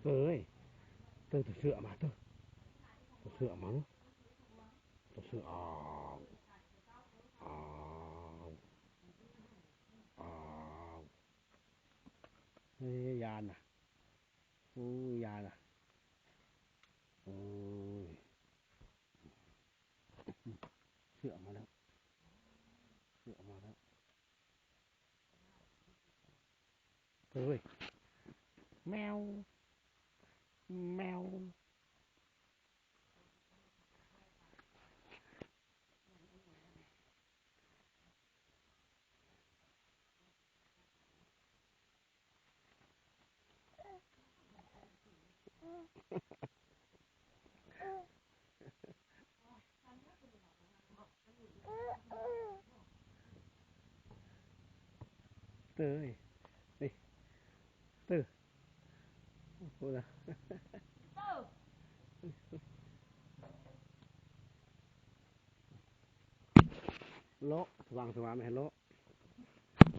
ເອີຍ ເຕີ ເຕີ ເສື້ອມາເຕີ ເຕີ ເສື້ອ ອ້າວ ອ້າວ ອ້າວ ເອີຍ ຢ້ານນະ ໂອ້ຍ ຢ້ານນະ ໂອ້ຍ ເສື້ອມາແລ້ວ ເສື້ອມາແລ້ວ. ເອີຍ ແມວ ແມວ. ເຕີເອີຍ ເຕີ ເຕີ ໂອ້ລະ ເລາະ ສະຫວ່າງສະຫວ່າງແມ່ນເລາະ.